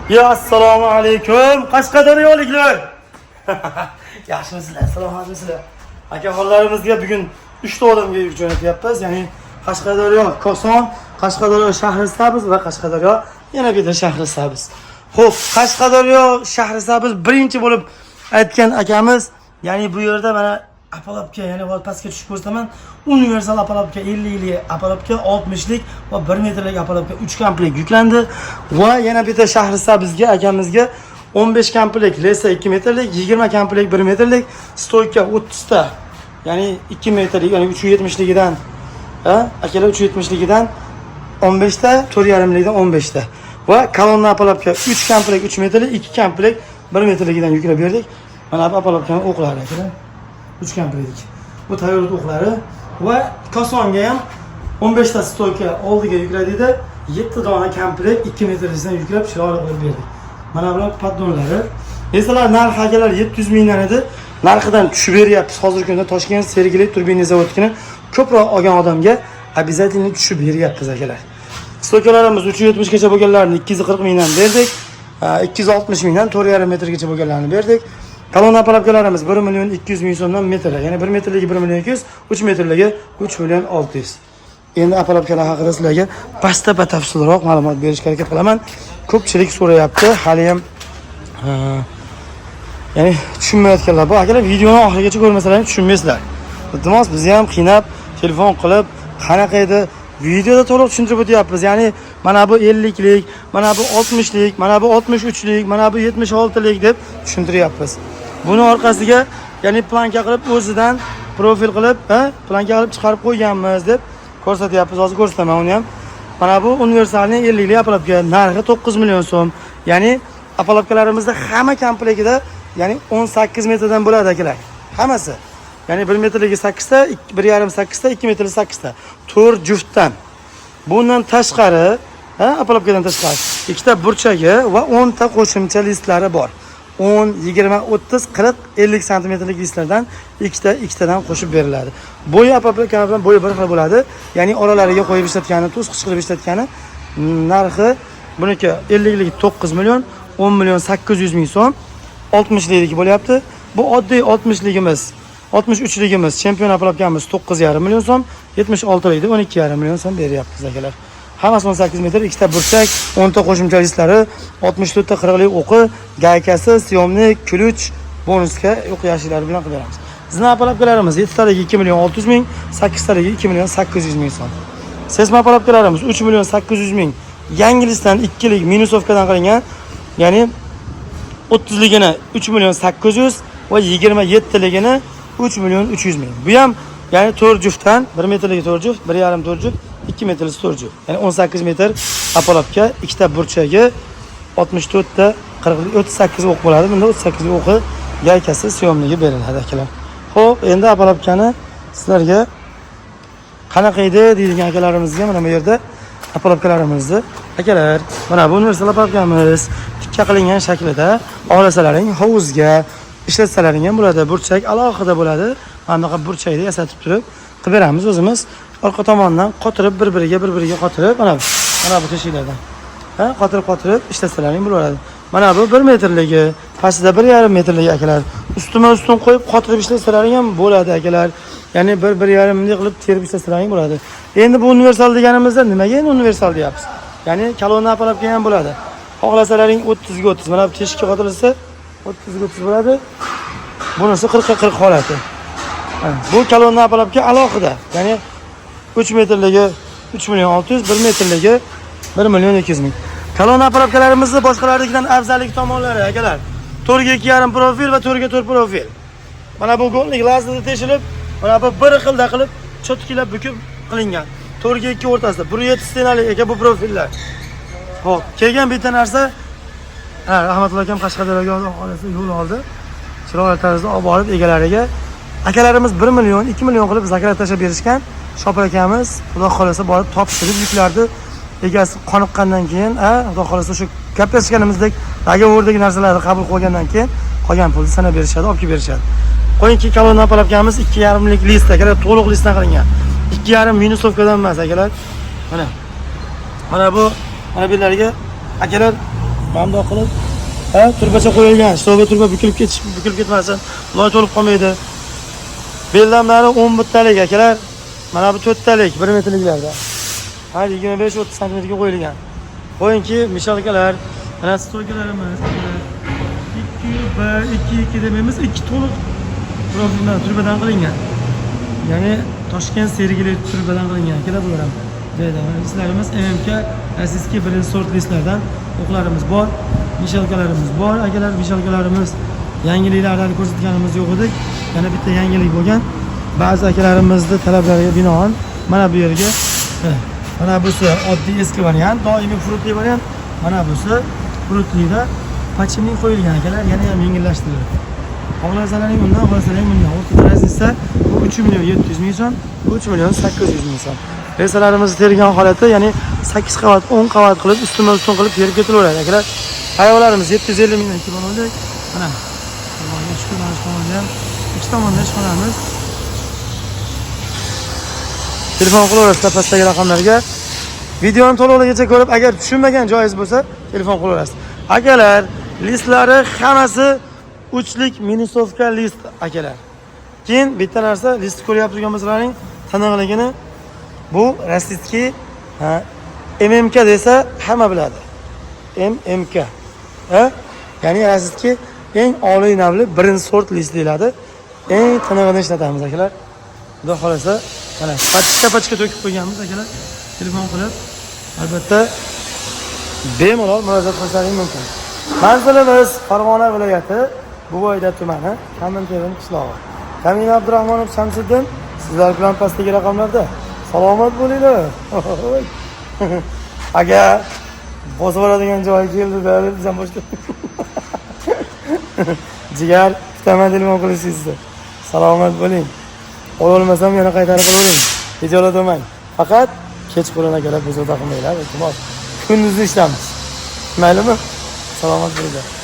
Ya assalomu alaykum Qashqadaryoliklar. Yaxshimisizlar, salomatmisizlar? Akaxonlarimizga bugun 3 ta odamga yuk jo'natyapmiz. Ya'ni Qashqadaryo Koson, Qashqadaryo Shahrisabz va Qashqadaryo yana bitta Shahrisabz. Xo'p, Qashqadaryo Shahrisabz birinchi bo'lib aytgan akamiz, ya'ni bu yerda mana опалубка, ya'ni hozir pastga tushib ko'rsataman. Universal опалубка, 50 lik опалубка, 60 lik va 1 metrlik опалубка 3 komplekt yuklandi va yana bitta Shahrisabzga akamizga 15 komplekt леса 2 metrlik, 20 komplekt 1 metrlik, стойка 30 ta, ya'ni 2 metrlik, ya'ni 370 ligidan, ha, akalar, 370 ligidan 15 ta, 4,5 ligidan 15 ta va kolonna опалубка 3 komplekt 3 metrlik, 2 komplekt 1 metrligidan yuklab berdik. Mana bu опалубка ning o'qlari, akalar. 3 komplekt. Bu tayyor o'qlari va Kosonga ham 15 ta стойка oldiga yukladikda, 7 dona komplekt 2 metrligidan yuklab, chiroyli qilib berdik. Mana bular поддон lari. Esalar narxi, akalar, 700 mingdan edi. Narxidan tushib beryapmiz. Hozirgi kunda Toshkent Sergeli turbina zavodini ko'proq olgan odamga обязательно tushib beryapmiz, akalar. Стойка larimiz 370 gacha bo'lganlarini 240 mingdan berdik. 260 mingdan 4,5 metrgacha bo'lganlarini berdik. Kolonna опалубка larimiz 1 million 200 ming so'mdan metr. Ya'ni 1 metrligi 1 million 200, 3 metrligi 3 million 600. Endi опалубка lar haqida sizlarga pastda batafsilroq ma'lumot berishga harakat qilaman. Ko'pchilik so'rayapti, hali ham ya'ni tushunmayotganlar. Bu, akalar, videoni oxirigacha ko'rmasalar ham tushunmaysizlar. Iltimos, bizni ham qiynab telefon qilib, qanaqa edi, videoda to'liq tushuntirib o'tyapmiz. Ya'ni mana bu 50 lik, mana bu 60 lik, mana bu 63 lik, mana bu 76 lik deb tushuntiryapmiz. Buni orqasiga, ya'ni planka qilib, o'zidan profil qilib, ha, planka qilib chiqarib qo'yganmiz deb ko'rsatyapmiz. Hozir ko'rsataman uni ham. Mana bu универсальный 50 lik опалубка narxi 9 million so'm. Ya'ni опалубка larimizda hamma komplektida, ya'ni 18 metrdan bo'ladi, akalar. Hammasi. Ya'ni 1 metrligi 8 ta, 1,5 8 ta, 2 metrli 8 ta. 4 juftdan. Bundan tashqari, ha, опалубка dan tashqari ikkita burchagi va 10 ta qo'shimcha listlari bor. 10, 20, 30, 40, 50 santimetrlik listlardan ikkita ikkitadan qo'shib beriladi. Bo'yi опалубка bilan bo'yi bir xil bo'ladi. Ya'ni oralariga qo'yib ishlatgani, to'sqich qilib ishlatgani. Narxi buniki 50 lik 9 million, 10 million 800 ming so'm. 60 likniki bo'lyapti. Bu oddiy 60 ligimiz, 63 ligimiz, chempion опалубка miz 9,5 million so'm, 76 likda 12,5 million so'm beryapmiz, akalar. Hammasi 18 metr, ikkita burchak, 10 ta qo'shimcha listlari, 64 ta 40 lik o'qi, гайка si, съёмник, ключ, bonusga o'q yashiklari bilan qilib beramiz. Bizning опалубка larimiz 7 taligi 2 million 600 ming, 8 taligi 2 million 800 ming so'm. Sesma опалубка larimiz 3 million 800 ming. Yangi listdan 2 lik минусовка dan qilingan, ya'ni 30 ligini 3 million 800 va 27 ligini 3 million 300 ming. Bu ham, ya'ni 4 juftdan, 1 metrligi 4 juft, 1,5 4 juft, 2 metrlisi 4 juft. Ya'ni 18 metr опалубка, ikkita burchagi, 64 ta 40 38 o'q bo'ladi. Bunda 38 o'qi, гайка si, съёмник i beriladi, akalar. Xo'p, endi опалубка ni sizlarga qanaqa edi deydigan akalarimizga mana bu yerda опалубка larimizni, akalar, mana bu universal опалубка miz tikka qilingan shaklida, xohlasalaring hovuzga ishlatsalaring ham bo'ladi. Burchak alohida bo'ladi. Mana bunaqa burchakda yasatib turib qilib beramiz o'zimiz. Orqa tomondan qotirib, bir biriga bir biriga qotirib, mana bu teshiklardan, ha, qotirib qotirib ishlatsalaring bo'ladi. Mana bu 1 metrligi, pastida 1,5 metrligi, akalar. Ustma ustun qo'yib qotirib ishlatsalaring ham bo'ladi, akalar. Ya'ni bir 1,5 bunday qilib terib ishlatsalaring bo'ladi. Endi bu universal deganimizda nimaga endi universal deyapmiz? Ya'ni kolonna опалубка ham bo'ladi. Xohlasalaring 30 ga 30, mana bu teshikka qotirilsa 30 ga 30 bo'ladi. Bunisi 40 ga 40 holati. Ha, bu kolonna опалубка alohida. Ya'ni 3 metrligi 3 million 600, 1 metrligi 1 million 200 ming. Kolonna опалубка larimizni boshqalarnikidan afzallik tomonlari, akalar. 4 ga 2,5 profil va 4 ga 4 profil. Mana bu угольник lazerda teshilib, mana bu bir xilda qilib, чётки lab bukib qilingan. 4 ga 2 o'rtasida 1.7 стена lik aka bu profillar. Xo'p, kelgan bitta narsa, ha, Rahmatulloh akam Qashqadaryoga, Xudo xohlasa, yo'l oldi. Chiroyli tarzda olib borib egalariga akalarimiz 1 million, 2 million qilib заказ tashlab berishgan. Shopir akamiz, Xudo xohlasa, borib topshirib yuklarni egasi qoniqqandan keyin, a, Xudo xohlasa, o'sha gaplashganimizdek договор dagi narsalarni qabul qilgandan keyin qolgan pulni sanab berishadi, olib kelib berishadi. Qo'yingki, kolonna опалубка miz 2,5 lik list, akalar, to'liq listdan qilingan. 2,5 минусовка dan emas, akalar. Mana. Mana bu, mana bu yerlarga, akalar, Mana bundoq qilib, ha, turbacha qo'yilgan. Stolga turba bukilib ketish, bukilib ketmasin. Loy to'lib qolmaydi. Beldamlari 10 bittalik akalar. Mana bu 4 talik, 1 metrliklarda. Har 25-30 santimetrga qo'yilgan. Qo'yingki, mishalkalar, mana stoykalarimiz akalar. 2 1 2 2 demaymiz, 2 to'liq profildan, turbadan qilingan. Ya'ni Toshkent sergili turbadan qilingan akalar bular ham. Joyida mana listlarimiz MMK российский birinchi sort listlardan o'qlarimiz bor, mishalkalarimiz bor akalar, mishalkalarimiz yangiliklardan ko'rsatganimiz yo'q edik. Yana bitta yangilik bo'lgan. Ba'zi akalarimizni talablariga binoan mana bu yerga mana busi oddiy eski variant, doimiy фрутli variant. Mana busi фрутli da подшипник qo'yilgan akalar, yana ham yengillashtirildi. Xohlasalaring bundan, xohlasalaring bundan. O'rtada разница bu 3 million 700 ming so'm, bu 3 million 800 ming so'm. Resalarimizni tergan holati, ya'ni 8 qavat, 10 qavat qilib, ustma-ustun qilib terib ketilaveradi akalar. Hayvonlarimiz 750 mingdan kilo oldik. Mana. Allohga shukur, mana shu tomonda ham ikki tomonda ishxonamiz. Telefon qilaverasizlar pastdagi raqamlarga. Videoni to'lig'igacha ko'rib, agar tushunmagan joyingiz bo'lsa, telefon qilaverasiz. Akalar, listlari hammasi uchlik минусовка list akalar. Keyin bitta narsa, listni ko'ryapti turgan bo'lsalaring, tiniqligini bu российский, ha, MMK desa hamma biladi. MMK. Ha? Ya'ni российский eng oliy navli birinchi sort list deyiladi. Eng tinig'ini ishlatamiz akalar. Xudo xohlasa, mana пачка пачка to'kib qo'yganmiz akalar. Telefon qilib, albatta bemalol murojaat qilishlaring mumkin. Manzilimiz Farg'ona viloyati, Buvayda tumani, Kaminterin qishlog'i. Kamina Abdurahmonov Shamsiddin sizlar bilan pastdagi raqamlarda. Salomat bo'linglar. Aka, bosib oladigan joyi keldi-da, deb biz ham boshqa. Jigar, kutaman telefon qilishingizni. Salomat bo'ling. Ololmasam yana qaytarib olavering. Hijolat bo'lmang. Faqat kechqurun akalar bezovta qilmanglar, iltimos. Kunduzi ishlamiz. Maylimi? Salomat bo'linglar.